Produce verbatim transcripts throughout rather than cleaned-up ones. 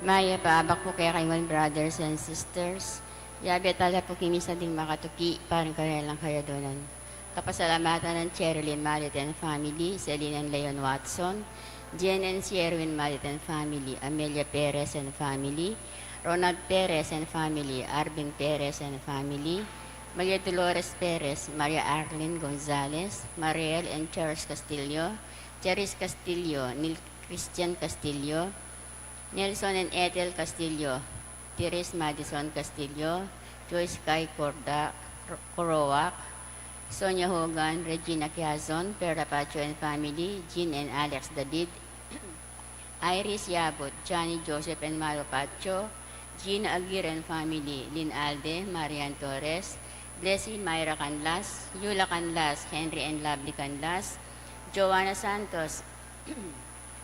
Mayap a abak pu kekayu ngan, brothers and sisters. Yabe tala pu kami sa ding makatuki para king karelang kayadunan. Kapasalamatan nang Cherilyn Malit and family, Celine and Leon Watson, Jen and Sherwin Malit and family, Amelia Perez and family, Ronald Perez and family, Arvin Perez and family, Maria Dolores Perez, Maria Arlene Gonzalez, Mariel and Charles Castillo, Charis Castillo, Neil Christian Castillo, Nelson and Ethel Castillo, Therese Madison Castillo, Joyce Kai Corda-, Coroac, Sonia Hogan, Regina Quiazon, Perla Pacho and family, Jean and Alex David, Iris Yabut, Johnny Joseph and Mario Pacho, Gina Aguirre and family, Lynn Alde, Marian Torres, Blessy Myra Canlas, Yula Canlas, Henry and Lovely Canlas, Joanna Santos,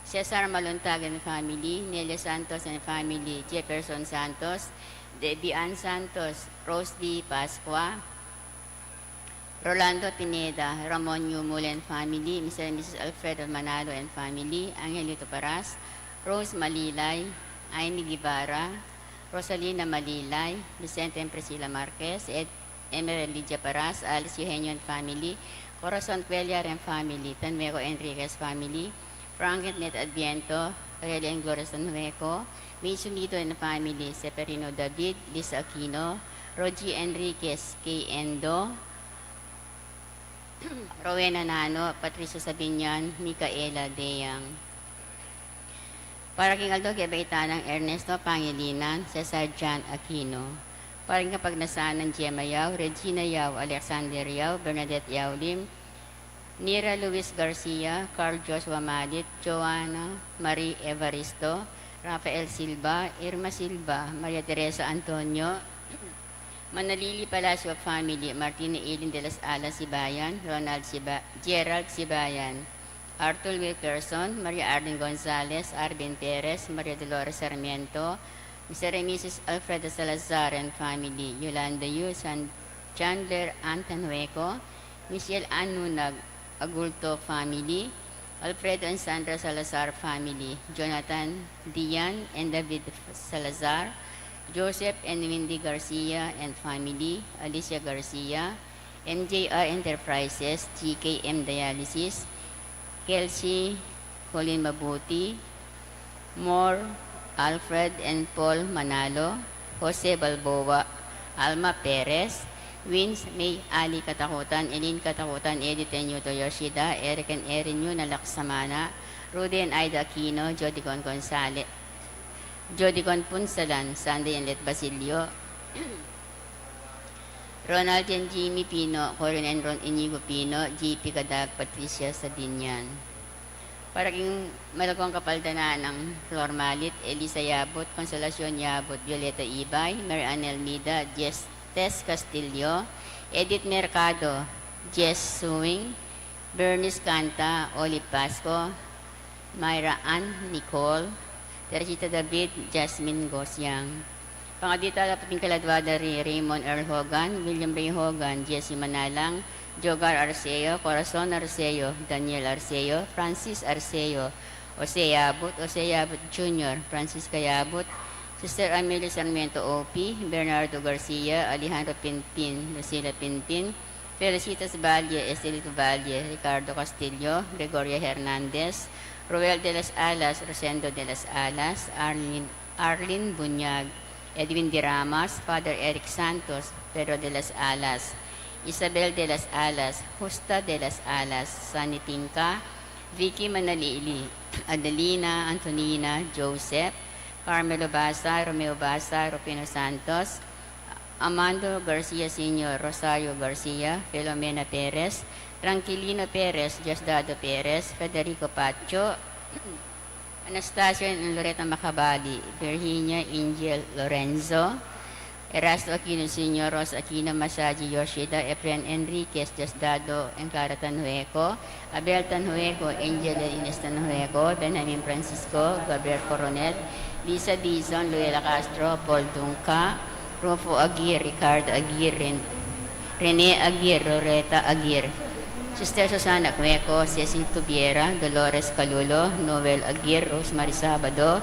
Cesar Maluntag and family, Nelia Santos and family, Jefferson Santos, Debbie Ann Santos, Rose D. Pascua, Rolando Pineda, Ramon Yumul and family, Mister and Missus Alfredo Manalo and family, Angelito Paras, Rose Malilay, Aimee Guevara, Rosalina Malilay, Vicente and Priscilla Marquez, Ed-, Emerald Lydia Paras, Alice Eugenio and family, Corazon Cuellar and family, Tanueco Enriquez family, Frank and Ned Adviento, Rayeli and Gloria Tanueco, Mitsu Nido and family, Seferino David, Lisa Aquino, Rogie Enriquez, Kay Endo, Rowena Nano, Patricio Sabinian, Micaela Deyang. Para king aldo kebaitan nang Ernesto Pangilinan, Cesar John Aquino. Para king kapagnasan nang Gemma Yao, Regina Yao, Alexander Yao, Bernadette Yao Lim, Nira Luis Garcia, Carl Joshua Malit, Joanna Marie Evaristo, Rafael Silva, Irma Silva, Maria Teresa Antonio, Manalili Palacio family, Martina Eileen de las Alas Sibayan, Ronald Siba-, Gerald Sibayan, Arthur Wilkerson, Maria Arlene Gonzalez, Arvin Perez, Maria Dolores Sarmiento, Mister and Missus Alfredo Salazar and family, Yolanda Yu, San-, Chandler Ann Tanueco, Michelle Ann Nunag, Agulto family, Alfredo and Sandra Salazar family, Jonathan, Dian, and David Salazar, Joseph and Windy Garcia and family, Alicia Garcia, M J R Enterprises, G K M Dialysis, Kelsey, Colin Mabuti, Moore, Alfred and Paul Manalo, Jose Balboa, Alma Perez, Wins, May Ali Katakutan, Eileen Katakutan, Edith and Yuto Yoshida, Eric and Erin Yu Nalaksamana, Rudy and Ida Aquino, Jody Con Gonzalez, Jody Con Punsalan, Sunday and Let Basilio, Ronald and Jimmy Pino, Corin and Ron Inigo Pino, J P Kadag, Patricia Sabinian. Para king malagwang kapaldanan nang Flor Malit, Elisa Yabut, Consolacion Yabut, Violeta Ibay, Mary Ann Elmida, Jess Tess Castillo, Edith Mercado, Jess Suing, Bernice Canta, Olive Pasco, Myra Ann Nicole, Teresita David, Jasmine Gosiang. Pangadi tala pu king kaladwa da ri Raymond Earl Hogan, William Ray Hogan, Jesse Manalang, Jogar Arceo, Corazon Arceo, Daniel Arceo, Francis Arceo, Jose Yabut, Jose Yabut Junior, Francisca Yabut, Sister Amelia Sarmiento O P, Bernardo Garcia, Alejandro Pinpin, Lucila Pinpin, Felicitas Valle, Estelito Valle, Ricardo Castillo, Gregoria Hernandez, Roel de las Alas, Rosendo de las Alas, Arlene, Arlene Bunyag, Edwin de Ramas, Father Eric Santos, Pedro de las Alas, Isabel de las Alas, Justa de las Alas, Sunny Pinca, Vicky Manalili, Adelina, Antonina, Joseph, Carmelo Basa, Romeo Basa, Rufino Santos, Amando Garcia Senior, Rosario Garcia, Filomena Perez, Tranquilino Perez, Diosdado Perez, Federico Pacho, Anastasio and Loreta Macabali, Virginia Angel Lorenzo, Erasto Aquino Senior, Rosa Aquino, Masaji Yoshida, Efren Enriquez, Diosdado and Clara Tanhueco, Abel Tanhueco, Angel and Ines Tanhueco, Benjamin Francisco, Gabriel Coronel, Lisa Dizon, Luella Castro, Paul Dunca, Rufo Aguirre, Ricardo Aguirre, Rene Aguirre, Loreta Aguirre, Sister Susana Cueco, Cecil Tubiera, Dolores Calulo, Noel Aguirre, Rosemary Sabado,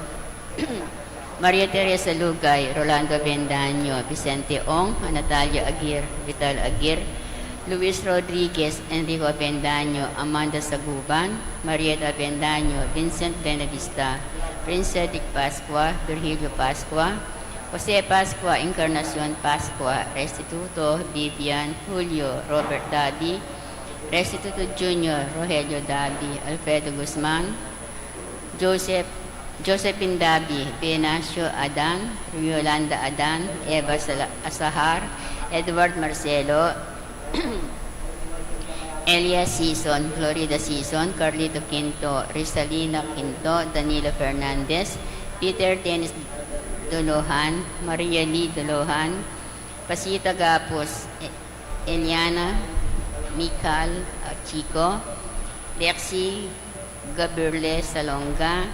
Maria Teresa Lugay, Rolando Avendaño, Vicente Ong, Natalia Aguirre, Vital Aguirre, Luis Rodriguez, Enrico Avendaño, Amanda Saguban, Marieta Avendaño, Vincent Benavista, Prince Cedric Pascua, Virgilio Pascua, Jose Pascua, Encarnacion Pascua, Restituto, Vivian, Julio, Robert Dabi, Restituto Junior, Rogelio Dabi, Alfredo Guzman, Joseph, Josephine Dabi, Venancio Adan, Yolanda Adan, Eva Sala-, Asahar, Edward Marcelo, Elias Sison, Florida Sison, Carlito Quinto, Rizalina Quinto, Danilo Fernandez, Peter Dennis Dolohan, Maria Lee Dolohan, Pasita Gapus, E-, Eliana, Michael, uh, Chico, Lexi, Gabriele Salonga,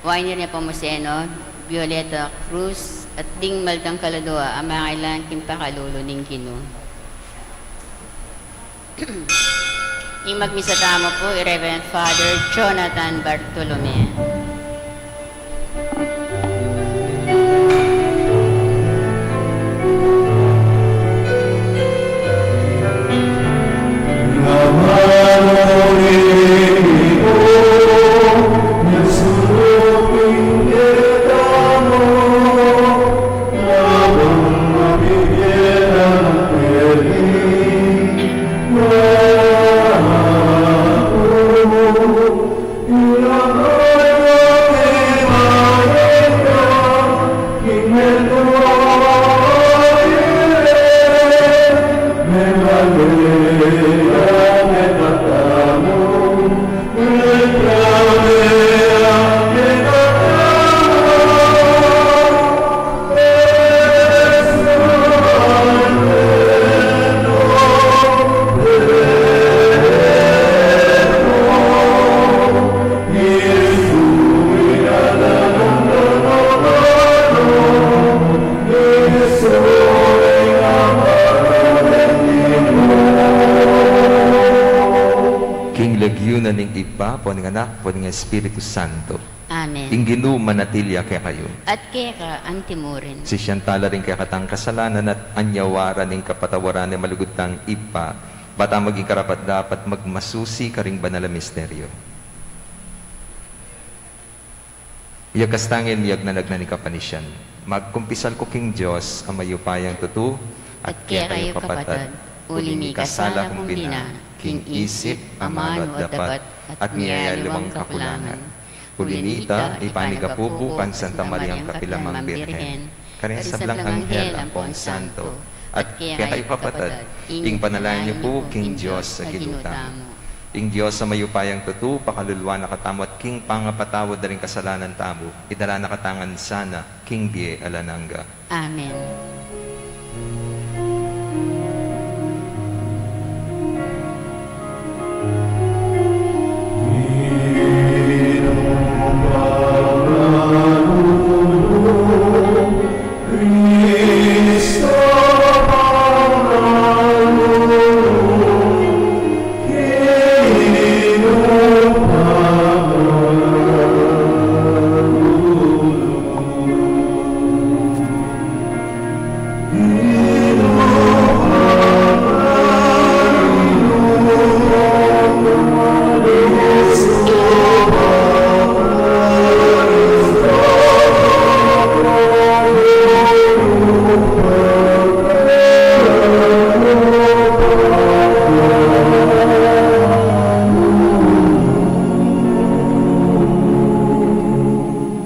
Wainer Nepomuceno, Violeta Cruz, at ding maldang kaladua a mangailangan king pakalulu ning Ginu. Ing magmisa tamu pu i Reverend Father Jonathan Bartolome. King lagyu na ning Ibpa, ampon ning Anak, ampon ning Espiritu Santo. Amen. Ing Ginu manatili ya kekayu. At keka antimurin. Sisian tala ring kekatang kasalanan at anyawaran ing kapatawaran ning malugud tang Ibpa, ba tang maging karapat-dapat magmasusi karing banal a misteryo. Iyagkas tang miyagna-agna ning kapanisian. Magkumpisal ku king Dios a mayupayang tutu, at kekayu kapatad, uling mikasala kung bina, king isip, amanu, at dapat, at miyayaliwang kakulangan. Uli na nita, ipanigapu ku kang Santa Mariang kapilan man Birhen, karing sablang anghel ampong santo, at kekayu kapatad, ing panalangin yu pu king Dios a Ginu tamu. Ing Dios a mayupayang tutu, pakaluluan na katamu at king pangapatawad da ring kasalanan tamu, idala na katamu ngan sana king bie alang angga. Amen.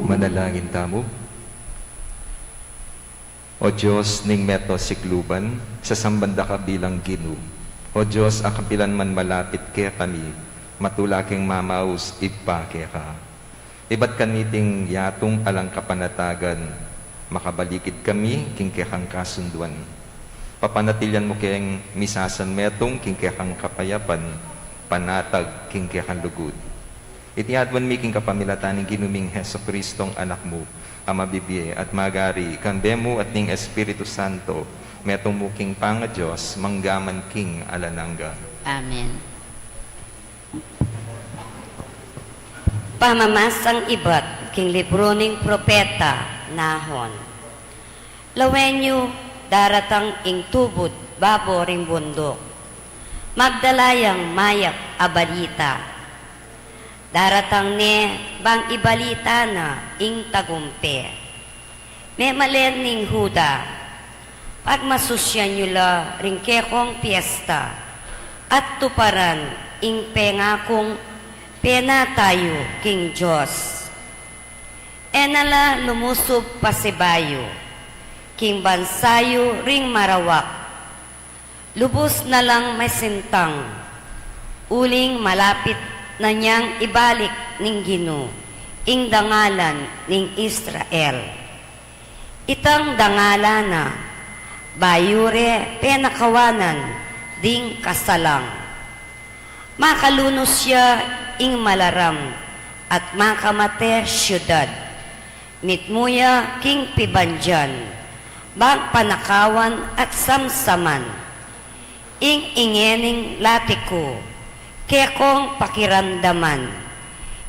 Manalangin tamu. O Dios ning meto sikluban, sasamban da ka bilang Ginu. O Dios a kapilan man malapit kekami, matula keng mamaus Ibpa keka. Ibat kaniting yatung alang kapanatagan, makabalikid kami king kekang kasunduan. Papanatilian mu keng misasan metung king kekang kapayapan, panatag king kekang lugud. Iti aduan mi king kapamilatan ning Ginu ming Jesucristong Anak mu, a mabibie at magari, kambe mu at ning Espiritu Santo, metung mu king pangaDios, mangga man king alang angga. Amen. Pamamasang ibat king libru ning propeta Nahum. Lawen yu, daratang ing tubud babo ring bunduk. Magdala yang mayap a balita. Daratang ne bang ibalita na ing tagumpe. Memalen ning Juda, pagmasusyan yu la ring kekong piesta, at tuparan ing pengakung penata yu king Dios. E na la lumusub pasibayu king bansa yu ring marawak. Lubus na lang masintang, uling malapit na niang ibalik ning Ginu ing dangalan ning Israel. Itang dangalan na, bayu re penakawanan ding kasalang. Makalunus ya ing malaram at makamate siudad. Mitmu ya king pibandian, bang panakawan at samsaman. Ing inge ning lati ku, kekong pakiramdaman.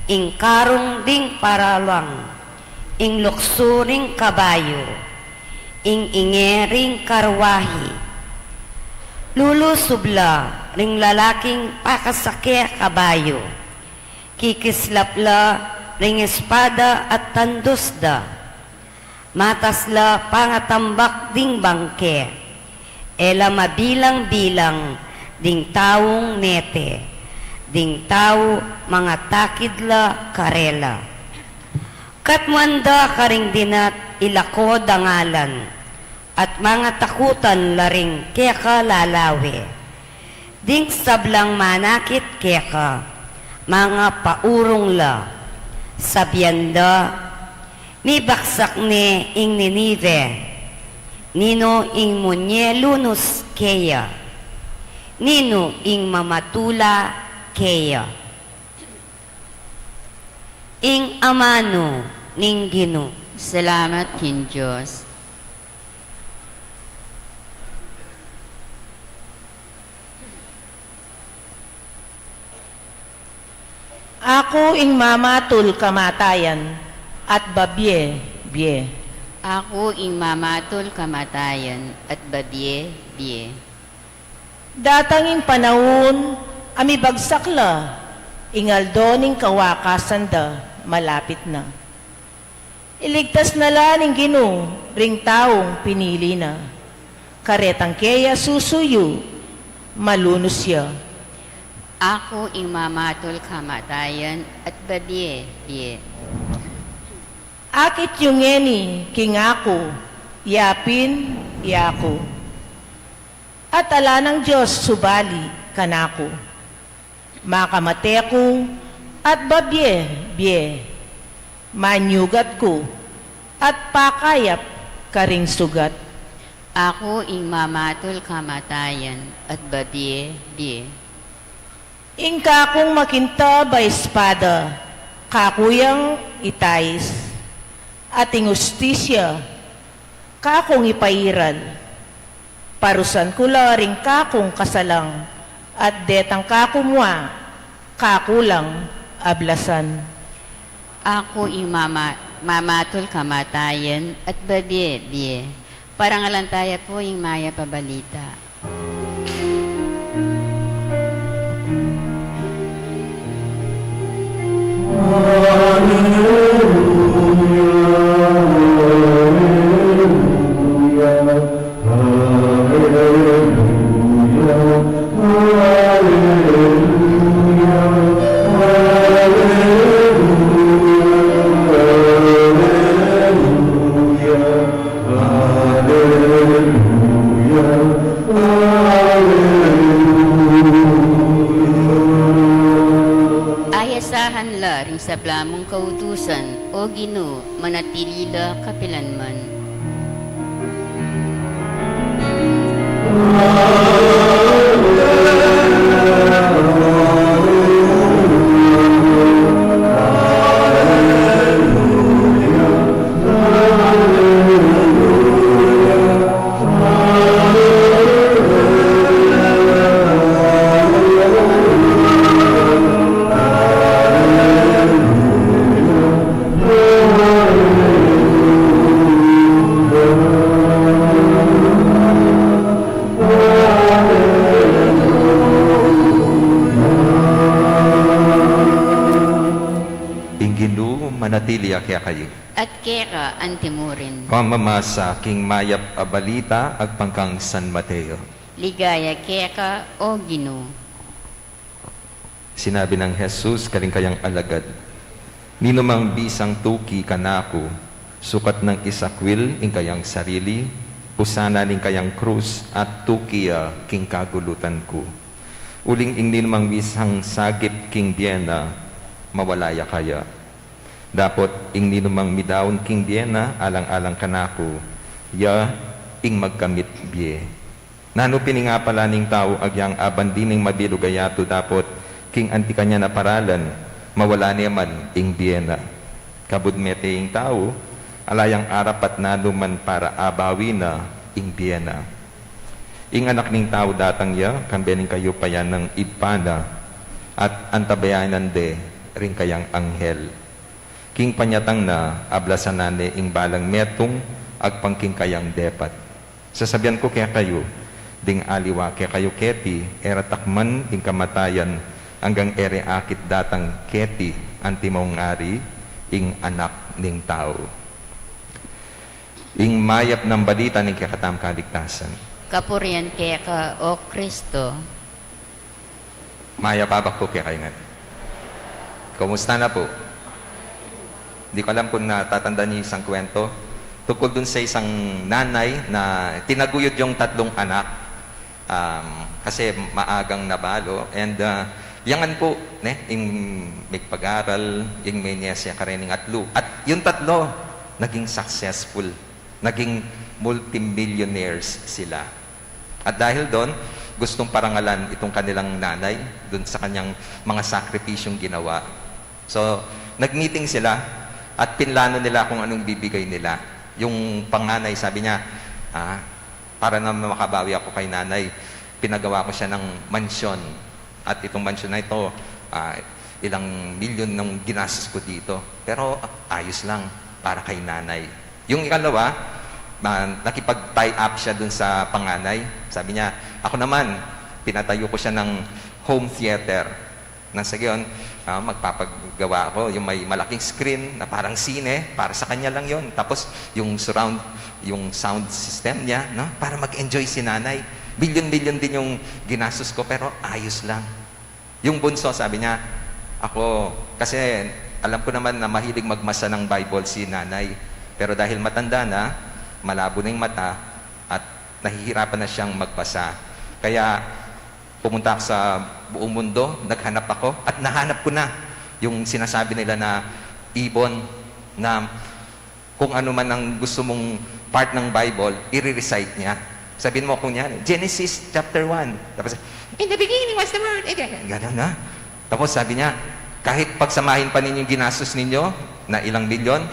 Ing karung ding paralang, ing luksu ring kabayu, ing inge ring karwahi. Lulusub la ring lalaking pakasake kabayu. Kikislap la ring espada at tandus da. Matas la pangatambak ding bangke. E la mabilang-bilang ding taung mete, ding tau mangatakid la karela. Katmuan da karing dinat ilako dangalan, at mangatakutan la ring keka lalawe. Ding sablang manakit keka, mangapaurung la. Sabian da, mibaksak ne ing Ninive. Ninu ing munye lunus keya? Ninu ing mamatula keya? Ing amanu ning Ginu. Salamat king Dios. Aku ing mamatul kamatayan at babie bie. Aku ing mamatul kamatayan at babie bie. Datang ing panaun a mibagsak la, ing aldo ning kawakasan da malapit na. Iligtas na la ning Ginu ring taung pinili na. Karetang keya susuyu, malunus ya. Aku ing mamatul kamatayan at babie bie. Akit yu ngeni king aku, yapin ya ku. At ala nang Dios subali kanaku. Makamate ku at babie bie. Manyugat ku at pakayap karing sugat. Aku ing mamatul kamatayan at babie bie. Ing kakung makintab a espada, kaku yang itais, at ing ustisya, kakung ipairal. Parusan ku la ring kakung kasalang, at detang kaku mua, kaku lang ablasan. Aku ing mama-, mamatul kamatayan at babie bie. Parangalan taya pu ing mayap a balita. Aleluya, aleluya. Ayasahan la ring sabla mung kautusan, O Ginu, manatili la kapilanman. kekayu. At keka antimurin. Pamamasa king mayap a balita agpang kang San Mateo. Ligaya keka, O Ginu. Sinabi nang Jesus karing kayang alagad, "Ninumang bisang tuki kanaku, sukat nang isakwil ing kayang sarili, pusanan ing kayang krus, at tuki ya king kagulutan ku. Uling ing ninumang bisang sagip king bie na, mawala ya kaya. Dapot ing ninumang midaun king bie na alang-alang kanaku, ya ing magkamit bie." Nanu pin ing apala ning tau agyang aban dining mabilug a yatu, dapot king anti kanyan a paralan, mawala ne man ing bie na? Kabud mete ing tau, ala yang arapat nanu man para abawi na ing bie na. Ing Anak ning Tau datang ya kambe ning kayupayan nang Ibpa na, at antabayanan de ring kayang anghel. King panyatang na, ablasan na ne ing balang metung agpang king kayang depat. Sasabian ku kekayu, ding aliwa kekayu keti, e ra takman ing kamatayan anggang e re akit datang keti antimong ngari ing Anak ning Tau. Ing mayap nang balita ning kekatamung kaligtasan. Kapurian keka, O Kristo. Mayap a abak pu kekayu ngan. Kumusta na pu? Di ku alam kung natatandaan niyo isang kwento tungkol dun sa isang nanay na tinaguyod yung tatlong anak, um, kasi maagang nabalo. And, uh, yangan pu, ne, ing migpag-aral, ing may niyas ya karening atlu. At yung tatlo, naging successful, naging multimillionaires sila. At dahil doon, gustong parangalan itong kanilang nanay doon sa kanyang mga sakripisyong ginawa. So, nag-meeting sila at pinlano nila kung anong bibigay nila. Yung panganay, sabi niya, "Ah, para na makabawi ako kay nanay, pinagawa ko siya ng mansyon. At itong mansyon na ito, ah, ilang milyon nang ginastos ko dito. Pero, ah, ayos lang para kay nanay." Yung ikalawa, ah, nakipag-tie up siya dun sa panganay. Sabi niya, "Ako naman, pinatayo ko siya ng home theater. Nang sa gayon, ah, magpapagawa ako yung may malaking screen na parang sine, para sa kanya lang yon. Tapos yung surround, yung sound system niya, no? Para mag-enjoy si nanay. Milyon-milyon din yung ginastos ko, pero ayos lang." Yung bunso, sabi niya, "Ako, kasi alam ko naman na mahilig magbasa ng Bible si nanay. Pero dahil matanda na, malabo na yung mata at nahihirapan na siyang magbasa. Kaya pumunta ako sa buong mundo, naghanap ako, at nahanap ko na yung sinasabi nila na ibon na kung ano man ang gusto mong part ng Bible, i-recite niya. Sabihin mo kung yan, Genesis chapter one." Tapos, "In the beginning was the Word." Eh, ganyan, ganun na. Tapos sabi niya, "Kahit pagsamahin pa ninyo yung ginastos ninyo na ilang milyon,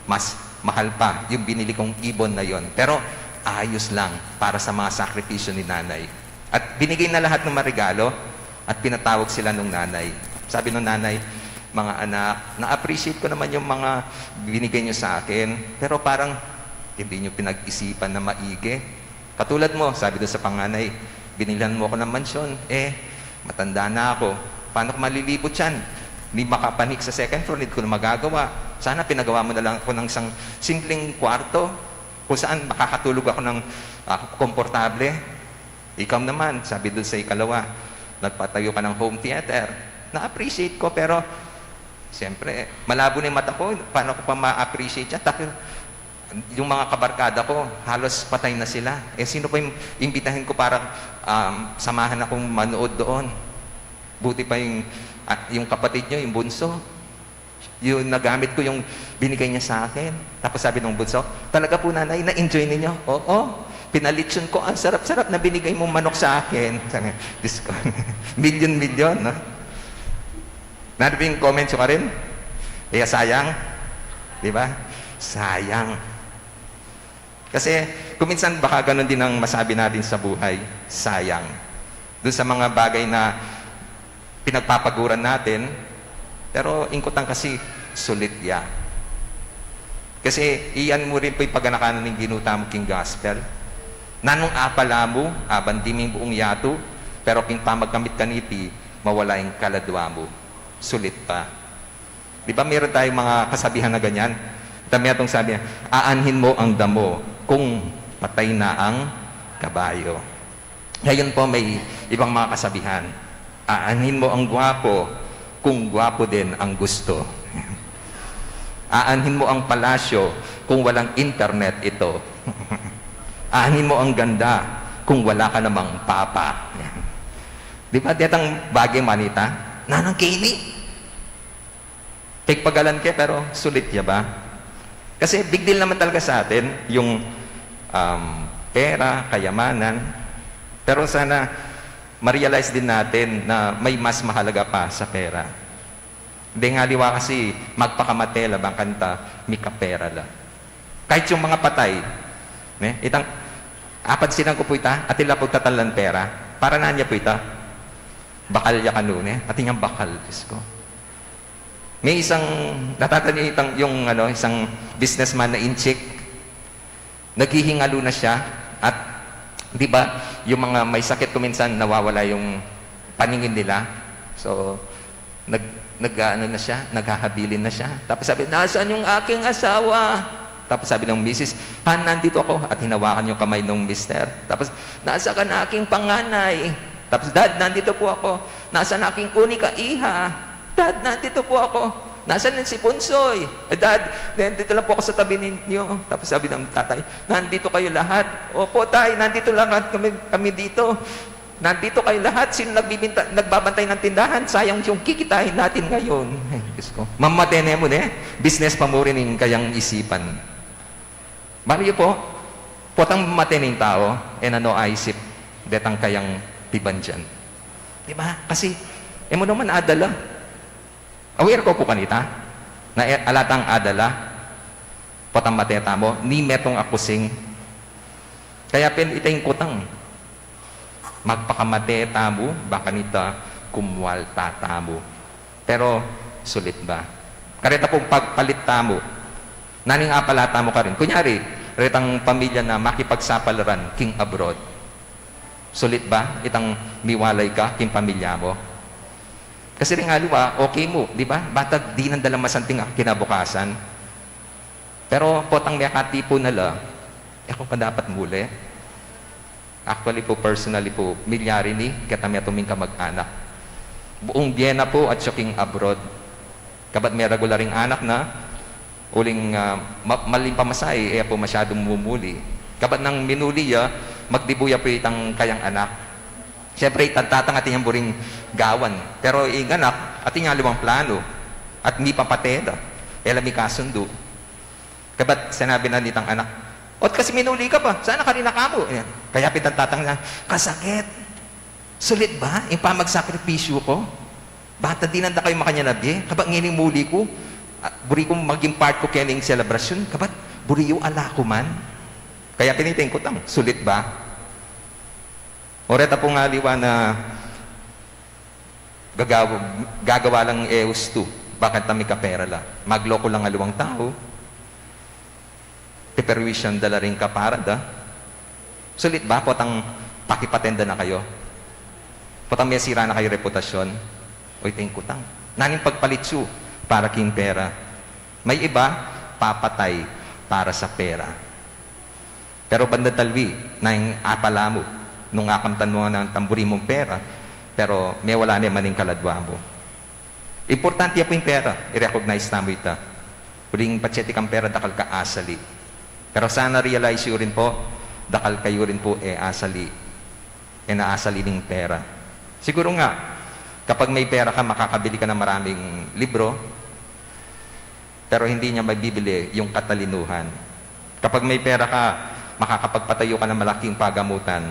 mas mahal pa yung binili kong ibon na yon. Pero ayos lang para sa mga sakripisyo ni nanay." At binigay na lahat ng mga regalo at pinatawag sila nung nanay. Sabi nung nanay, "Mga anak, na-appreciate ko naman yung mga binigay niyo sa akin, pero parang hindi niyo pinag-isipan na maigi. Katulad mo," sabi doon sa panganay, "binilhan mo ako ng mansyon. Eh, matanda na ako. Paano ko malilibot yan? Hindi makapanik sa second floor, hindi ko na magagawa. Sana pinagawa mo na lang ako ng isang simpleng kwarto kung saan makakatulog ako ng, ah, komportable. Ikaw naman," sabi doon sa ikalawa, "nagpatayo ka ng home theater. Na-appreciate ko, pero siyempre, malabo na yung mata ko. Paano ko pa ma-appreciate yan? Tapos yung mga kabarkada ko, halos patay na sila. Eh, sino pa yung imbitahin ko para, um, samahan akong manood doon? Buti pa yung, ah, yung kapatid nyo, yung bunso. Yung nagamit ko yung binigay niya sa akin." Tapos sabi nung bunso, "Talaga po, nanay, na-enjoy ninyo?" "Oo. Pinalitsyon ko ang sarap-sarap na binigay mong manok sa akin." Sabi niya, Diyos ko, milyon-milyon, no? Nanu pin comment nyo karin? Eh, sayang. Di ba? Sayang. Kasi kung minsan baka ganun din ang masabi natin sa buhay, sayang. Dun sa mga bagay na pinagpapaguran natin, pero ing kutang kasi sulit ya. Kasi iyan mu rin pu'y paganakanan ning Ginu tamu king gospel. Nanung apala mu, aban diming buung yatu, pero king pamagkamit kaniti, mawala ing kaladwa mu. Sulit pa. Di ba meron tayong mga kasabihan na ganyan? Tama itong sabi niya, "Aanhin mo ang damo kung patay na ang kabayo." Ngayon po, may ibang mga kasabihan. "Aanhin mo ang gwapo kung gwapo din ang gusto." "Aanhin mo ang palasyo kung walang internet ito." "Aanhin mo ang ganda kung wala ka namang papa." Di ba? Detang bagay manita. Nanang kini. Pigpagalan ke, pero sulit ya ba? Kasi big deal naman talaga sa atin yung, um, pera, kayamanan. Pero sana ma-realize din natin na may mas mahalaga pa sa pera. Deng aliwa kasi magpakamate la bang kanita mikapera la. Kahit yung mga patay, ne? Itang, apansinan ku pu ita, atin la pagtatalan pera. Para nanu ya pu ita? Bakal ya kanu, ne? Atin yang bakal, Diyos ku. May isang, natatandaan niyo itang, yung, ano, isang businessman na inchik. Naghihingalu na siya. At, di ba, yung mga may sakit kuminsan, nawawala yung paningin nila. So, nag, nag, ano na siya, naghahabilin na siya. Tapos sabi, "Nasaan yung aking asawa?" Tapos sabi ng misis, "Han, nandito ako." At hinawakan yung kamay ng mister. Tapos, "Nasaan ang aking panganay?" Tapos, "Dad, nandito po ako." "Nasaan aking unika iha?" "Dad, nandito po ako." "Nasaan si Punsoy?" "Eh, Dad, nandito lang po ako sa tabi ninyo." Tapos sabi ng tatay, "Nandito kayo lahat?" "Opo, Tay, nandito lang kami, kami dito. Nandito kayo lahat. Sino nagbibinta-, nagbabantay ng tindahan? Sayang yung kikitain natin ngayon." Ay, Diyos ko. Mamate ne mu, ne? Business pa mu rin ing kayang isipan. Balu yu po, potang mate ning tau, e na no aisip detang kayang pibandian. Di ba? Kasi, e mu naman adala. Aware ko pu kanita, na e, ala tang adala, potang mate tamu, ni metung a kusing. Kaya pin ita ing kutang. Magpakamate tamu, bang kanita kumualta tamu. Pero, sulit ba? Kareta pung pagpalit tamu. Nanu ing apala tamu karin? Kunyari, retang pamilya na makipagsapalaran king abroad. Sulit ba itang miwalay ka king pamilya mu? Kasi ring aliwa, okay mu, di ba? Bantang dinan da lang masanting a kinabukasan. Pero potang mekatipun na la, e ku pa dapat muli? Actually pu, personally pu, milyari ni keta metung ming kamag-anak. Buung bie na pu atyu king abroad. Kabat meragular ing anak na, uling, ah, ma-, mal ing pamasahe, e pu masyadung mumuli. Kabat nang minuli ya, magdibu ya pu itang kayang anak. Siyempre, itang tatang atin yang buring gawan. Pero ing anak, atin yang aliwang plano. At mipapate da. E la mikasundu. Kabat sinabi na nitang anak, "Ot kasi minuli ka pa, sana karin na ka mu." Ayan. Kaya pin itang tatang na, "Kasakit. Sulit ba ing pamagsakripisyu ku? Bantang dinan da kayu makanyan a bie, kabat ngeni muli ku, ah, buri ku maging part ku kening selebrasyun, kabat buri yu ala ku man." Kaya pin ita ing kutang, sulit ba? O reta pung aliwa na gagawa, gagawa lang e ustu, bang kanita mikapera la. Magloko lang aliwang tau, peperwisyan da la ring kapara da. Sulit ba potang pakipaten da na kayu? Potang mesira na kayu reputasyun? O ita ing kutang. Nanu ing pagpalit yu para king pera? May iba, papatay para sa pera. Pero banda talwi na ing apala mu, nung akamtan mu na ing buri mung pera, pero mewala ne man ing kaladwa mu. Importante ya pu ing pera, i-recognize tamu ita. Uling patseti kang pera, dakal ka asali. Pero sana realize yu rin pu, dakal kayu rin pu e asali. E na asali ning pera. Siguru nga, kapag may pera ka, makakabili ka ng maraming libro, pero hindi niya mabibili yung katalinuhan. Kapag may pera ka, makakapagpatayo ka ng malaking pagamutan,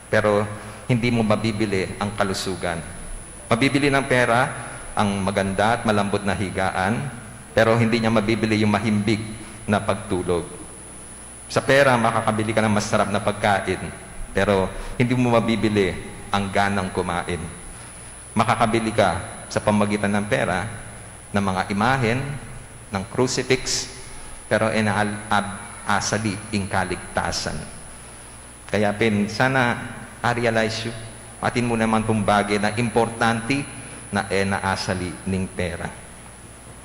pero hindi mo mabibili ang kalusugan. Mabibili ng pera ang maganda at malambot na higaan, pero hindi niya mabibili yung mahimbing na pagtulog. Sa pera, makakabili ka ng masarap na pagkain, pero hindi mo mabibili ang ganang kumain. Makakabili ka sa pamagitan ng pera ng mga imahen, ng crucifix, pero e na al-, ab-, asali ing kaligtasan. Kaya pin, sana a-realize yu, atin mu naman pung bage na importante na e na asali ning pera.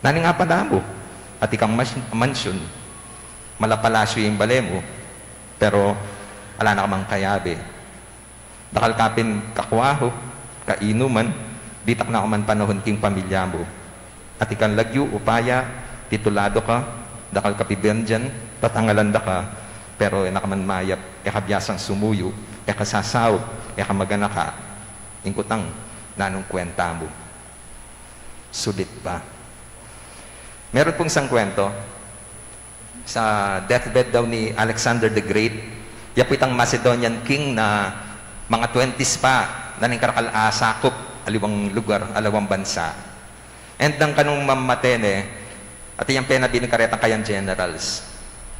Nanu ing apala mu? Atin kang mas-, mansyon, mala palasyu ing bale mu, pero ala na ka mang kayabe. Dakal ka pin kakwahu, kainuman, ditak na ka man panahun king pamilya mu. Atin kang lagyu, upaya, titulado ka, dakal ka pibandian, tatangalan da ka, pero e na ka man mayap, e ka biasang sumuyu, e ka sasaup, e ka maganaka. Ing kutang, nanung kwenta mu? Sulit pa. Meron pung isang kwento, sa deathbed daw ni Alexander the Great, ya pu itang Macedonian king na mga twenties pa, na ning karakal a sakup, aliwang lugar, aliwang bansa. And nang kanung mamate ne, atin yang penabilin karetang kayang generals,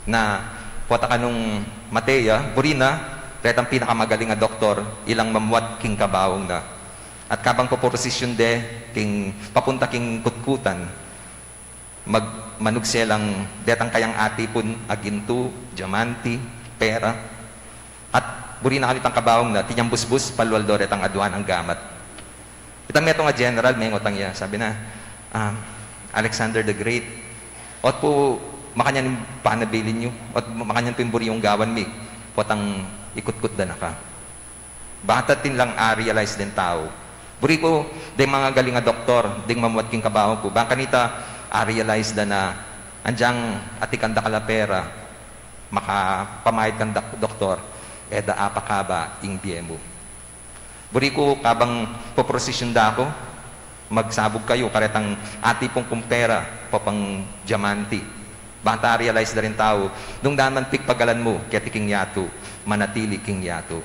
na pota kanung mate ya, buri na, retang pinakamagaling a doktor, ilang mamuat king kabaung na. At kabang poprosisyon de, king papunta king kutkutan, mag-, manugse lang detang kayang atipun a gintu, diamante, pera. At buri na kanu itang kabaung na, atin yang busbus, palual do retang aduang gamat. Itang metung a general, mengutan ya, sabi na, "Ah, Alexander the Great, ot pu makanyan ing panabilin yu, ot makanyan pu ing buri yung gawan mi, potang ikutkut da na ka." Bang atin lang a-realize deng tau. Buri ku, deng magagaling a doktor, deng mamuat king kabaung ku, bang kanita a-realize da na, agyang atin kang dakal a pera, makapamayad kang dok-, doktor, e da apakaba ing bie mu. Buri ku, kabang poprosisyon da ku, magsabug kayu, karetang atipun kung pera, popang diamante. Bang ta a-realize da ring tau, nung daman pigpagalan mu, keti king yatu, manatili king yatu.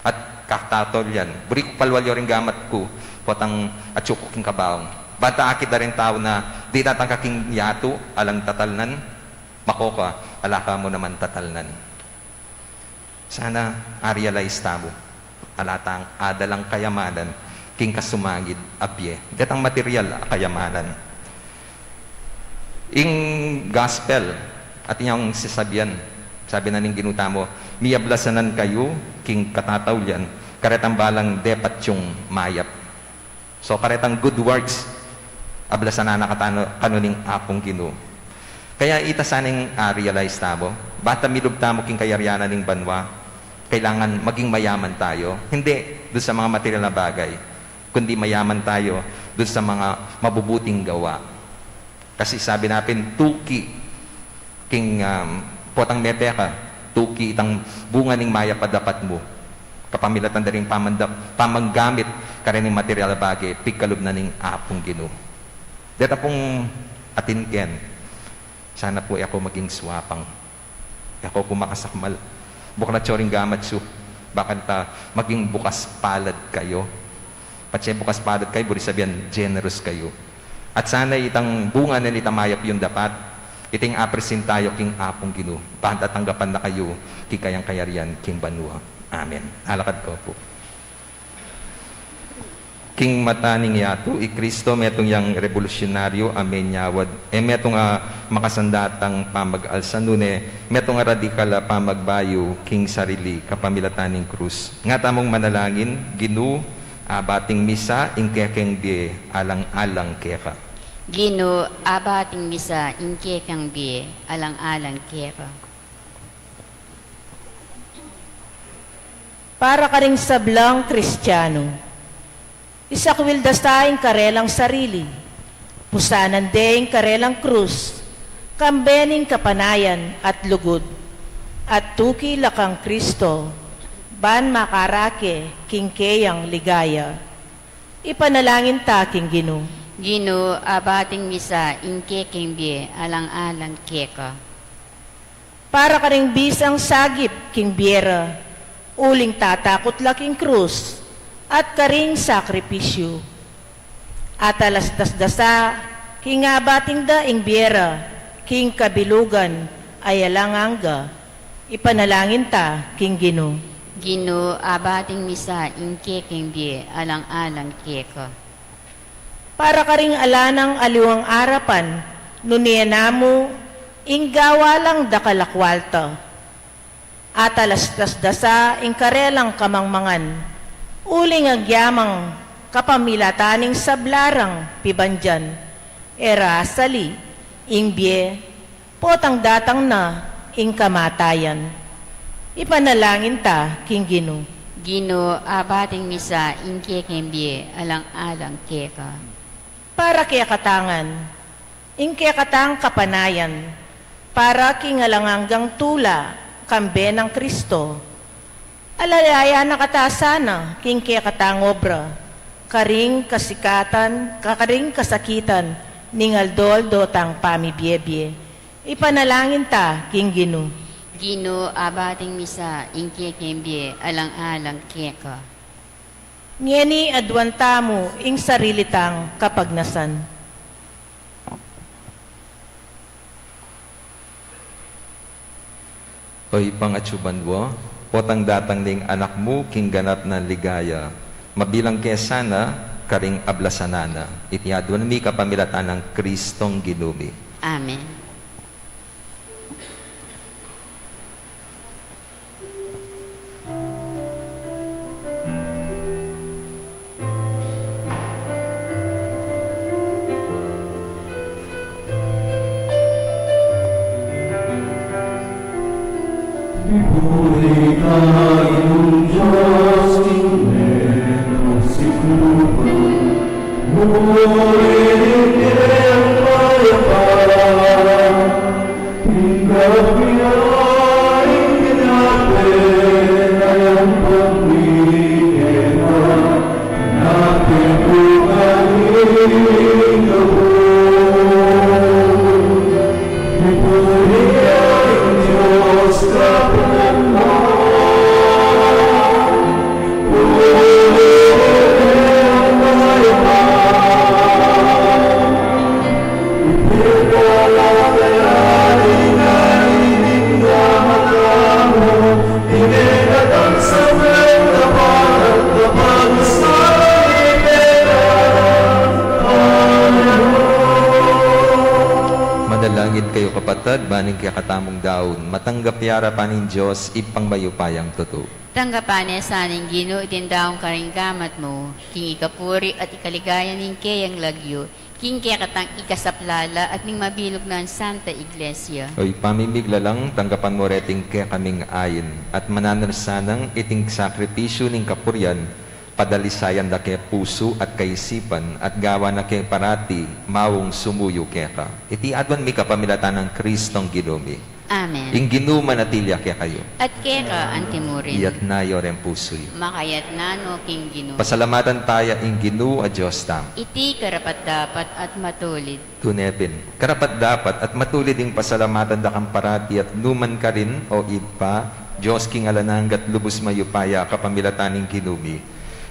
At katataulian, buri ku palual yu ring gamat ku, potang atyu ku king kabaung. Bang ta akit da ring tau na, dinan tang ka king yatu, alang tatalnan, makoka, ala ka mu naman tatalnan. Sana a-realize tamu, ala tang adalang kayamanan, king kasumangid a bie. Detang material a kayamanan. Ing gospel, atin yang sasabian, sabi na ning Ginu tamu, "Miyablasanan kayu king katataulian, karetang balang depat yung mayap." So, karetang good works, ablasanan na ka tanu, kanu ning Apung Ginu. Kaya ita sana ing, ah, realize tamu, bang ta milub tamu king kayarian ning banua, kailangan maging mayaman tayo. Hindi dun sa mga material na bagay, kundi mayaman tayo dun sa mga mabubuting gawa. Kasi sabi na pin, tuki king, um, potang mepeka, tuki itang bunga ning mayap a dapat mu. Kapamilatan da ring pamandap-, pamanggamit karening material a bage, pigkalub na ning Apung Ginu. Deta pung atin ken, sana pu e ku maging suapang. E ku pu makasakmal. Bukalat yu ring gamat yu, bang kanita maging bukas palad kayu. Patse bukas palad kayu, buri sabian, generous kayu. At sana itang bunga na nitang mayap yung dapat, iting apresenta yu king Apung Ginu. Bang ta tanggapan na kayu king kayang kayarian king banua. Amen. Alakad ku pu. King mata ning yatu, i Kristo metung yang rebolusyonaryu a menyawad, e metung a makasandatang pamag-alsa, nune metung a radikal a pamagbayu king sarili kapamilatan ning krus. Nga tamung manalangin, Ginu, abating misa ing kekeng bie alang-alang keka. Ginu, abating misa ing kekeng bie alang-alang keka. Para karing sablang Kristiano, isakwil da sa ing karelang sarili, pusanan de ing karelang krus, kambe ning kapanayan at lugud, at tuki la kang Kristo, ban makarake king keyang ligaya. Ipanalangin ta king Ginu. Ginu, abating misa ing kekeng bie alang-alang keka. Para karing bisang sagip king bie ra, uling tatakut la king krus, at karing sakripisyu. Atalastas da sa king abating da ing bie ra king kabilugan a alang angga. Ipanalangin ta king Ginu. Ginu, abating misa ing kekeng bie alang-alang keka. Para karing ala nang aliwang arapan, nune namu ing gawa lang dakal a kualta. Atalastas da sa ing karelang kamangmangan, uling agyamang kapamilatan ning sabla rang pibandian, E ra sali ing bie, potang datang na ing kamatayan. Ipanalangin ta king Ginu. Ginu, abating mi sa ing kekeng bie alang-alang keka. Para kekatang ngan, ing kekatang kapanayan, para king alang anggang tula, kambe nang Kristo. Alalayan na kata sana king kekatang obra, karing kasikatan, karing kasakitan ning aldo-aldo tang pamibie-bie. Ipanalangin ta king Ginu. Ginu, abating mi sa ing kekeng bie alang-alang keka. Ngeni aduan tamu ing sarili tang kapagnasan. O Ibpa, atsu ka banua, potang datang ning Anak mu king ganap nang ligaya, mabilang ke sana karing ablasanan na. Iti aduan mi kapamilatan nang Kristong Ginu mi. Amen. Mipuri ka Ginung Dios king menus ning lugud, mipuri ning kayang mayap a ing kapilan, ing kinape na yang pagmili kena. Manalangin kayu, kapatad, ban ing kekatamung daun matanggap ya arapan ning Dios, Ibpang mayupayang tutu. Tanggapan na sana ning Ginu iting daun karing gamat mu, king ikapuri at ikaligaya ning keyang lagyu, king kekatang ikasaplala at ning mabilug nang Santa Iglesia. O Ibpa ming miglalang, tanggapan mu reting kekaming ain, at mananu na sanang iting sakripisyu ning kapurian, padalisayan da ke pusu at kaisipan, at gawan na ke parati maung sumuyu keka. Iti aduan mi kapamilatan nang Kristong Ginu mi. Amen. Ing Ginu manatili ya kekayu. At keka antimurin. Iyatas yu reng pusu yu. Makayatas no king Ginu. Pasalamatan taya ing Ginu a Dios tamu. Iti karapat-dapat at matulid. Tune pin, karapat-dapat at matulid ing pasalamatan da kang parati at numan karin, O Ibpa, Dios king alang angga at lubus mayupaya, kapamilatan ning Ginu mi.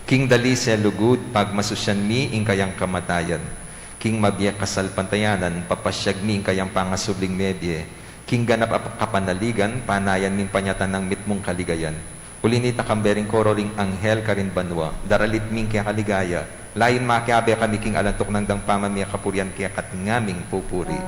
King dalise lugud, pagmasusyan mi ing kayang kamatayan. King mabie kasalpantayanan, papasyag mi ing kayang pangasubling mebie. King ganap a kapanaligan, panayan ming panyatang mitmung kaligayan. Uli na nita, kambe ring koro ring anghel karin banua, daralit mi ing keka ligaya. Layun makiabe kami king alang tuknang dang pamamie kapurian keka at ngaming pupuri.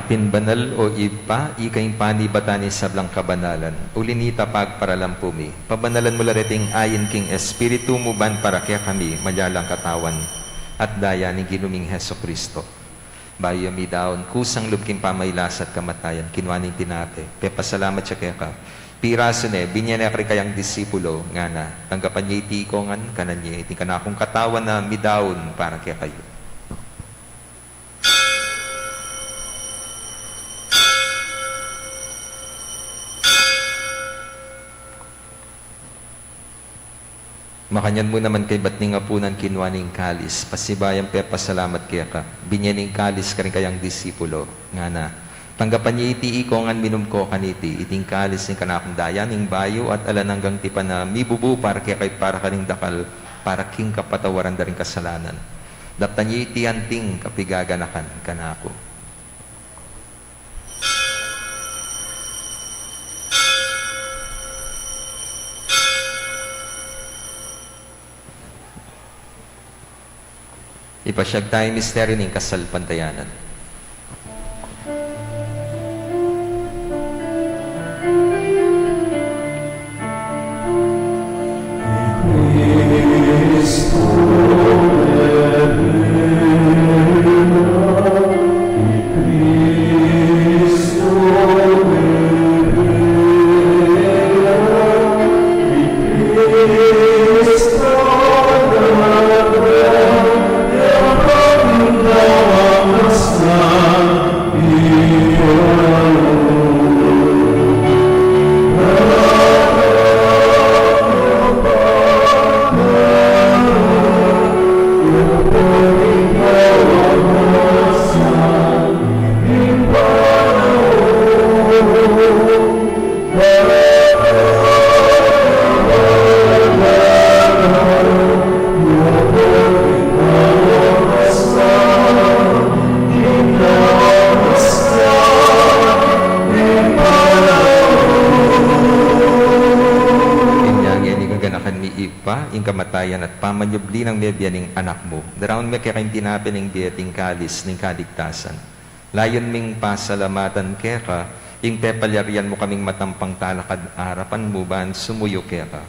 Pin banal, o Ibpa, ika ing panibatan ning sablang kabanalan. Uli na nita, pagparalampu mi, pabanalan mu la reting ain king Espiritu mu ban para kekami malyalang katawan at daya ning Ginu ming Jesucristo. Bayu ya midaun kusang lub king pamagkasakit at kamatayan, kinua ne ing tinape, pepasalamat ya keka, pirasu ne, binye ne karing kayang disipulo, ngana: Tanggapan ye iti ikongan, kanan ye, iti ing kanakung katawan a midaun para kekayu. Makanyan mu naman, kaybat ning apunan, kinua ne ing kalis, pasibayu yang pepasalamat keka, binye ne ing kalis karing kayang disipulo, ngana: Tanggapan ye iti ikongan, minum ko kaniti, iti ing kalis ning kanakung daya ning bayu at alang anggang tipan a mibubu para kekayu at para karing dakal, para king kapatawaran da ring kasalanan. Daptan ye iti anting kapigaganakan kanaku. Ipasyag taya ing misteryu ning kasalpantayanan. Inya ngeni, gaganakan mi, Ibpa, ing kamatayan at pamanyubli nang mebie ning Anak mu. Daraun mi keka ing tinape ning bie at ing kalis ning kaligtasan. Layun ming pasalamatan keka ing pepalyarian mu kaming matampang talakad arapan mu ban sumuyu keka.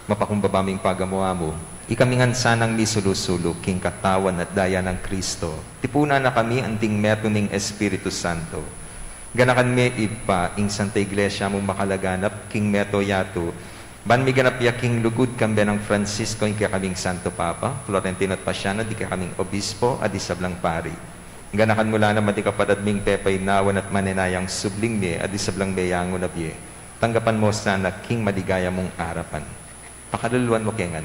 Mapakumbaba ming pagamu-amu, ikami ngan sanang misulu-sulu king katawan at daya nang Kristo. Tipunan na kami anting meto ning Espiritu Santo. Ganakan me, Ibpa, ing Santa Iglesia mung makalaganap king meto yatu, ban miganap ya king lugud kambe nang Francisco, ing kekaming Santo Papa, Florentino at Paciano, ding kekaming Obispo, at ding sablang pari. Ganakan mu la naman ding kapatad ming pepainawan at manenayang subling mie, at ding sablang meyangu na bie. Tanggapan mu la sana king maligaya mung arapan. Pakaluluan mu ke ngan.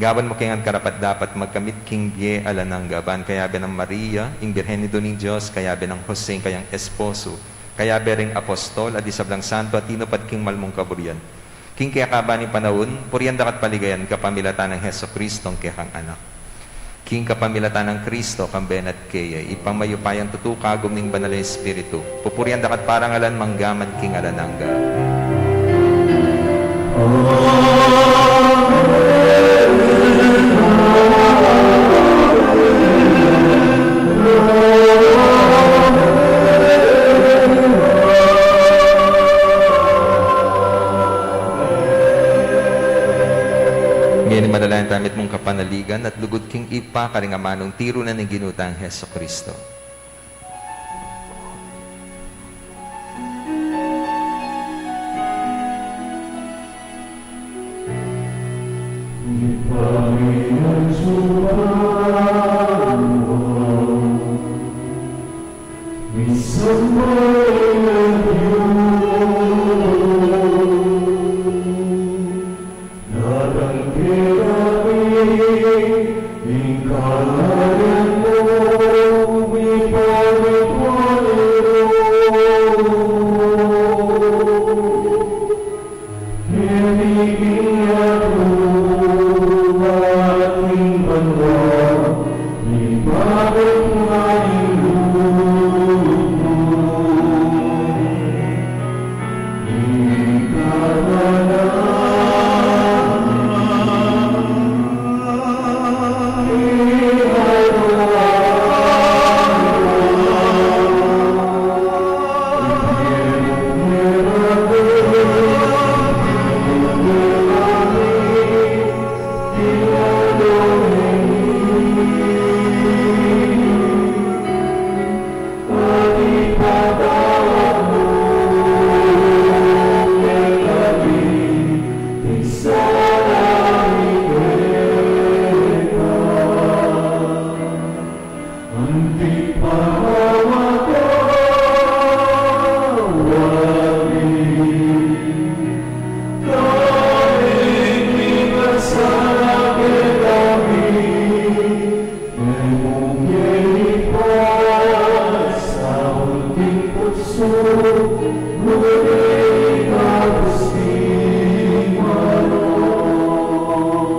Gawan mu ke ngan karapat-dapat magkamit king bie alang angga, ban kayabe nang Maria, ing Birhen Indu ning Dios, kayabe nang Jose, ing kayang esposo, kayabe ring apostol, at ding sablang santo a tinupad king mal mung kaburian. King kekaban ning panaun, purian da ka at paligayan kapamilatan nang Jesucristo, ing kekang Anak. King kapamilatan nang Kristo, kambe na at keye, Ibpa mayupayang tutu, kagum ning Banal a Espiritu, pupurian da ka at parangalan mangga man king alang angga. Ngeni manalangin tamu mitmung kapanaligan at lugud king Ibpa karing amanung tiru na ning Ginu tang Jesucristo.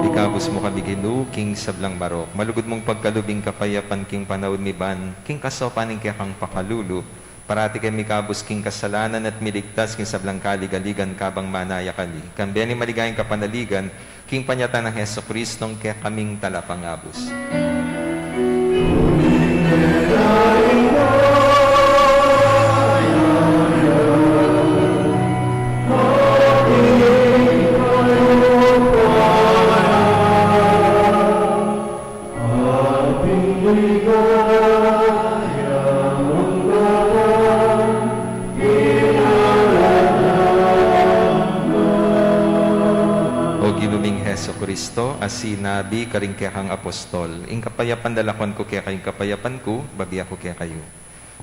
Ikabus mu kami, Ginu, king sablang marok. Malugud mung pagkalub ing kapayapan king panaun mi ban king kasaupan ning kekang pakalulu. Parati keng mikabus king kasalanan at miligtas king sablang kaligaligan kabang manayakal mi. Kambe ning maligayang kapanaligan, king panyatang nang Jesucristong kekaming Talapangabus. O Ginu ming Jesucristo, a sinabi karing kekang apostol, "Ing kapayapan lalakwan ku kekayu, ing kapayapan ku babie ku kekayu."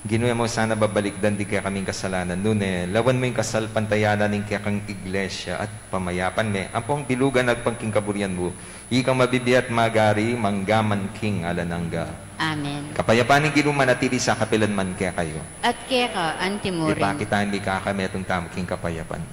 Ginu, e mu sana babalikdan ding kekaming kasalanan, nune lawan mu ing kasalpantayanan ning kekang Iglesia at pamayapan me ampong bilugan agpang king kaburian mu, ikang mabibie at magari mangga man king alang angga. Amen. Kapayapan ning Ginu manatili sa kapilan man kekayu. At keka anti mu rin. Ipakit tamu ing kakametung tamu king kapayapan.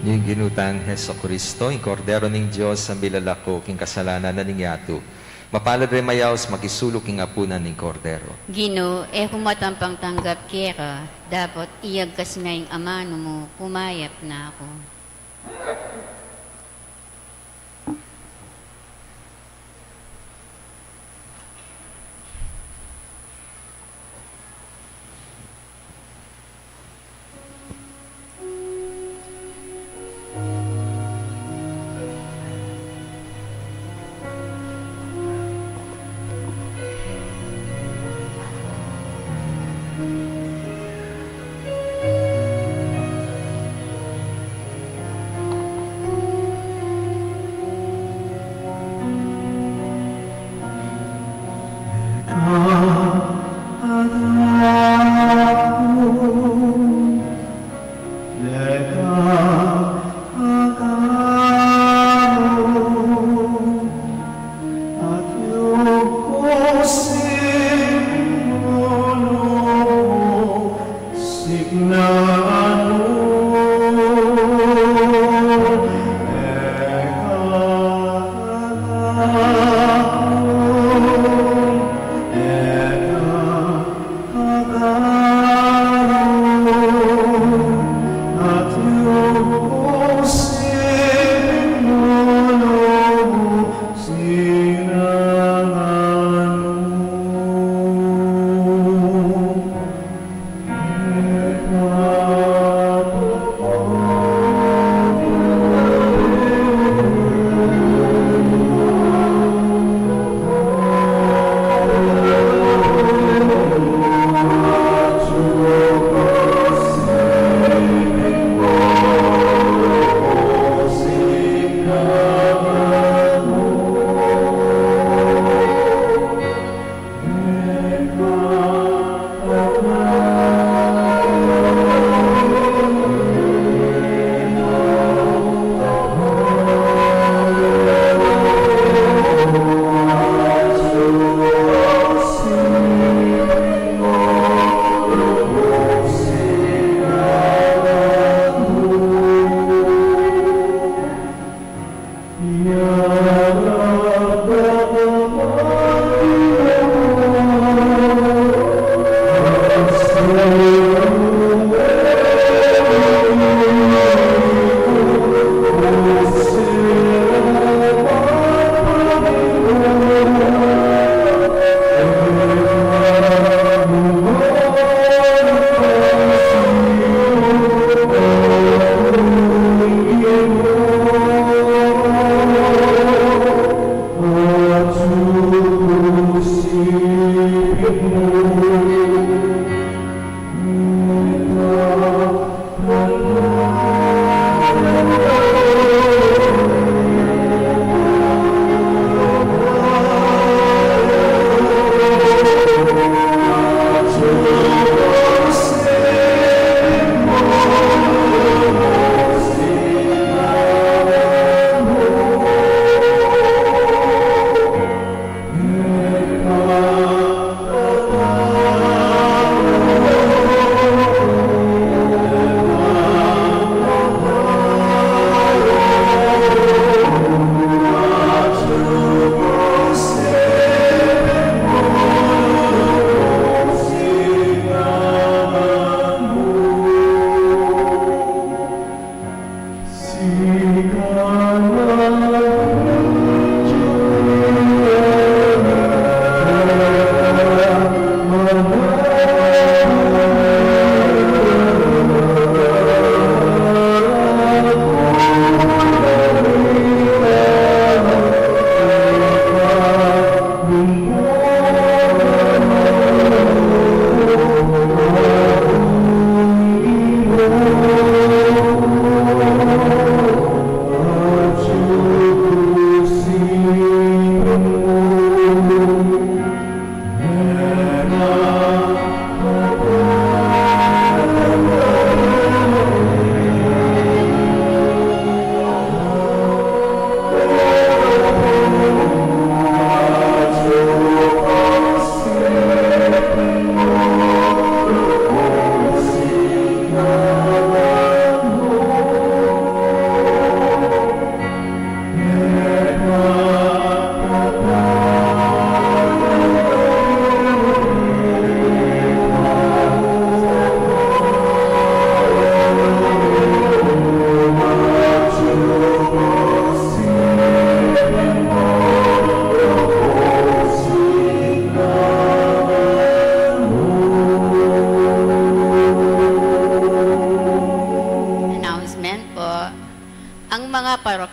Ing Ginu tang Jesucristo, ing Kordero ning Dios, a milalako king kasalanan ning yatu. Mapalad ring mayaus makisuluk king apunan ning Kordero. Ginu, e ku matampang tanggap keka, dapot iyagkas me ing amanu mu, kumayap na ku.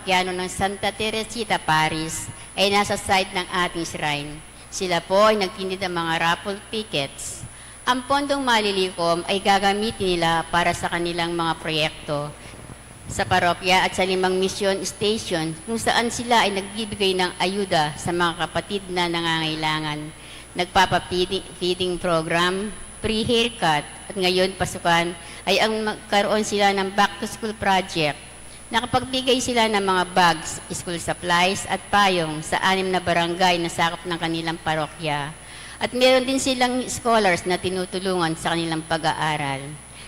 Piano ng Santa Teresita Paris ay nasa side ng ating shrine. Sila po ay nagtindi ng mga raffle tickets. Ang pondong malilikom ay gagamitin nila para sa kanilang mga proyekto sa parokya at sa limang mission station kung saan sila ay nagbibigay ng ayuda sa mga kapatid na nangangailangan. Nagpapa-feeding, feeding program, free haircut, at ngayon pasukan ay ang magkaroon sila ng back to school project. Nakapagbigay sila ng mga bags, school supplies at payong sa anim na barangay na sakop ng kanilang parokya. At meron din silang scholars na tinutulungan sa kanilang pag-aaral.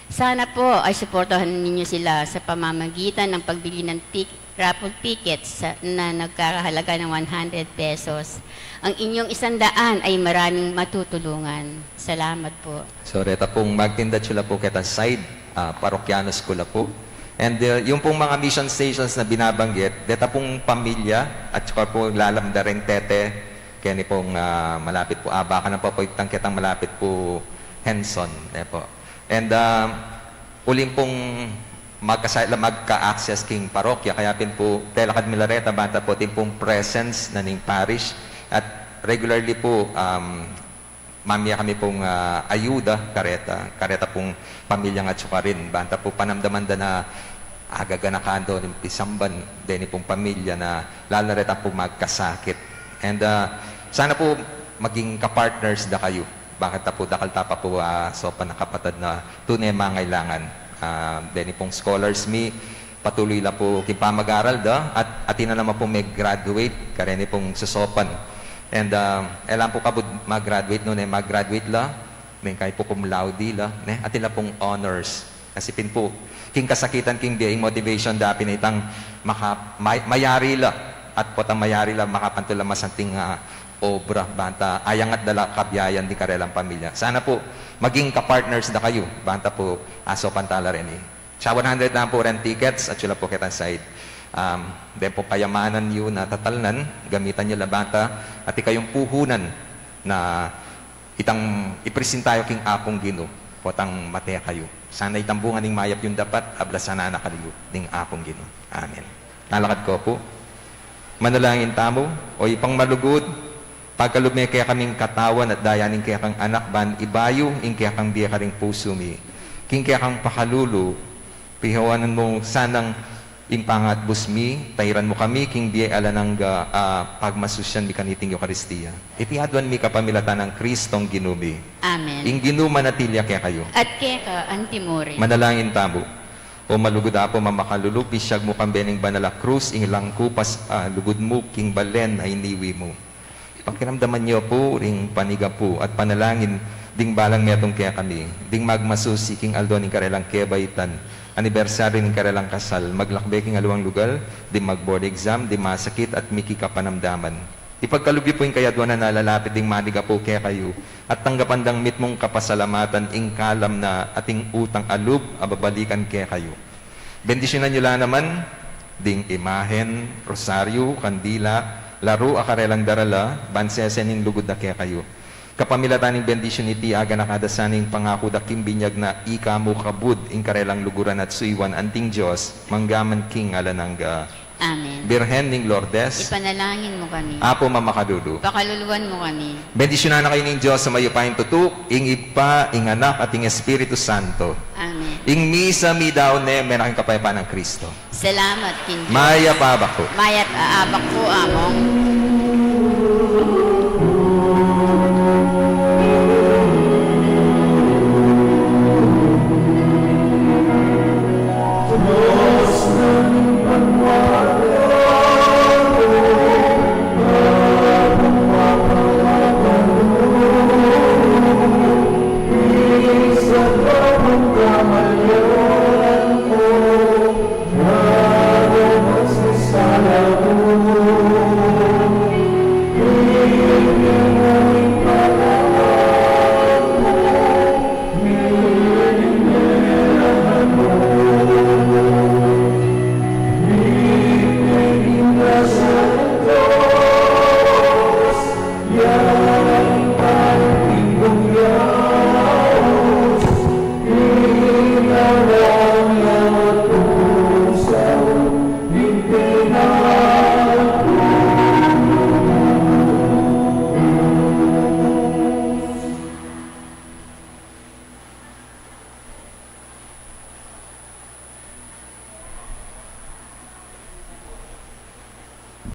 Sana po ay suportahan ninyo sila sa pamamagitan ng pagbili ng tik- raffle tickets sa, na nagkakahalaga ng one hundred pesos. Ang inyong isang daan ay maraming matutulungan. Salamat po. So, reta pung magtinda atsu la pu ketang side, ah, parokyanos ku la pu. And, uh, yung pung mga mission stations na binabanggit, deta pung pamilya, at saka pu lalam da ring tete, keni pung, ah, malapit pu, ah, baka na pa pu itang ketang malapit pu Henson, ne po. And, ah, uling pung magkasa-, magka-access king parokya, kaya pin pu, telakad mi la reta, banta pu, atin pung presence na ning parish, at regularly pu, um, mamie kami pung, ah, ayuda kareta, kareta pung pamilyang atsu karin. Banta pu panamdaman da na agaganakan do ning pisamban, deni pung pamilya na lalo na reta pu magkasakit. And, ah, sana pu maging kapartners da kayu. Bakit ta pu dakal ta pa pu, ah, saupan a kapatad na tune mangailangan. Ah, deni pung scholars mi, patuloy la pu king pamag-aral da, at atin na naman pu me-graduate, kareni pung susaupan. And, ah, e la pu kabud mag-graduate, nune mag-graduate la, mengkay pu cum laude la, ne? Atin la pung honors. Kasi pin pu, king kasakitan king bie, ing motivation da pin itang maka-, may-, mayari la, at potang mayari la, makapantul la masanting, ah, obra, banta ayangat da la kabiayan ding karelang pamilya. Sana pu, maging kapartners da kayu, banta pu, asaupan ta la reni. Sa one hundred lang pu ren tickets, atsu la pu ketang side. Um, deng pu kayamanan yu na tatalnan, gamitan yu la banta, at ikayung puhunan na itang ipresenta yu king Apung Ginu, potang mate kayu. Sana itang bunga ning mayap yung dapat, ablasan na kayu ning Apung Ginu. Amen. Talakad ko pu. Manalangin tamu. O Ibpang malugud, pagkalub me kekaming katawan at daya ning kekang Anak ban ibayu ing kekang bie karing pusu mi. King kekang pakalulu, pihawanan mu sanang ing pangatbus mi, tairan mu kami king bie alang angga a pagmasusyan mi kaniting Eukaristia. Iti aduan mi kapamilatan nang Kristong Ginu mi. Amen. Ing Ginu manatili ya kekayu. At keka antimurin. Manalangin tamu. O malugud Apu mamakalulu, pisyag mu kambe ning banal a krus ing langkup a lugud mu king balen a iniwi mu. Pakiramdaman yu pu ring panigapu at panalangin ding balang metung kekami, ding magmasusi king aldo ning karelang kebaitan, anibersaryu ning karelang kasal, maglakbe king aliwang lugal, ding mag-board exam, ding masakit at miki kapanamdaman. Ipagkalub yu pu ing kayaduanan a lalapit ding manigapu kekayu, at tanggapan dang mitmung kapasalamatan ing kalam na ating utang a lub a babalikan kekayu. Bendisyunan yu la naman ding imahen, rosaryu, kandila, laru a karelang darala, ban sese ning lugud da kekayu. Kapamilatan ning bendisyun iti, aganaka da sana ing pangaku da king binyag na ika mu kabud ing karelang luguran at suyuan anting Dios, mangga man king alang angga. Amen. Birhen ning Lourdes, ipanalangin mu kami. Apu mamakalulu, pakaluluan mu kami. Bendisyunan na kayu ning Dios a mayupayang tutu, ing Ibpa, ing Anak, at ing Espiritu Santo. Amen. Ing misa midaun ne, mena king kapayapan nang Kristo. Salamat king Dios. Mayap a abak pu. Mayap a abak pu, Among.